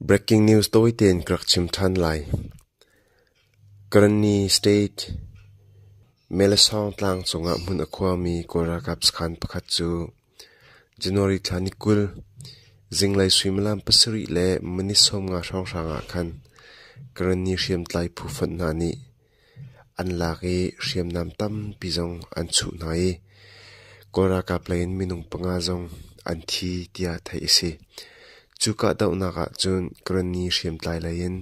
Breaking news tawite in ka rak chim ṭhan lai. Karenni State Melasawng tlang cungah hmun a khuami Kawl ralkap sakhan pakhat cu January thla ni 20 zinglei suimilam 7 le minute 50 hrawnghrang ah khan Karenni hriamtlai phu fonh hna nih an lak i hriamnam tampi zong an chuh hna i Kawl ralkap lei in minung panga zong an thi tiah theih a si. Cu kahdohnak ah cun Karenni hriamtlai lei in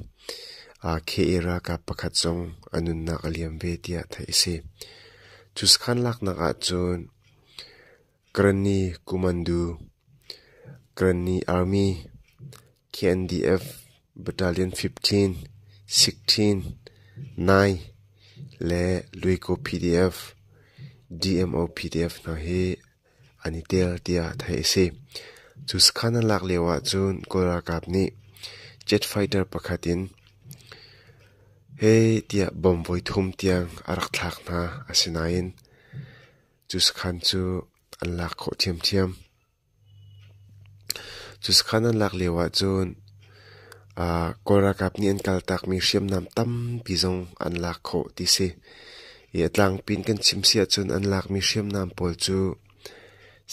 KA ralkap pakhat zong a nunnak a liam ve tiah theih a si. Cu sakhan laknak ah cun Karenni Kumandu, Karenni Army, KNDF Battalion 15, 16, 9 le Luiko PDF, DMO PDF hna hi an i tel tiah theih a si. Cu sakhan an lak lio ahcun Kawl ralkap nih jet fighter pakhat in heh tiah bomb voithum tiang a rak thlak hna. Asinain cu sakhan cu an lak khawh ṭhiamṭhiam. Cu sakhan an lak lio ahcun Kawl ralkap nih an kaltakmi hriamnam tampi zong an lak khawh ti si. I a tlangpi in kan chim si ahcun an lakmi hriamnam pawl cu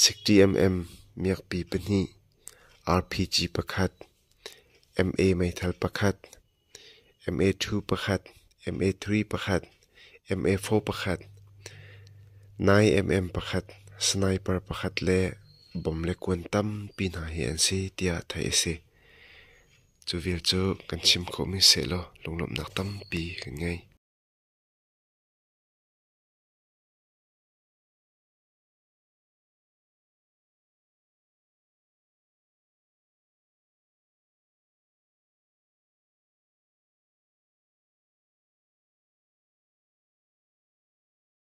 60mm miakpi pahnih, RPG pakhat, MA meithal pakhat, MA2 pakhat, MA3 pakhat, MA4 pakhat, 9mm pakhat, sniper pakhat le bom le kuan tampi hna hi an si tiah theih a si. Cu vial cu kan chim khawhmi sehlaw lunglawmhnak tampi kan ngei.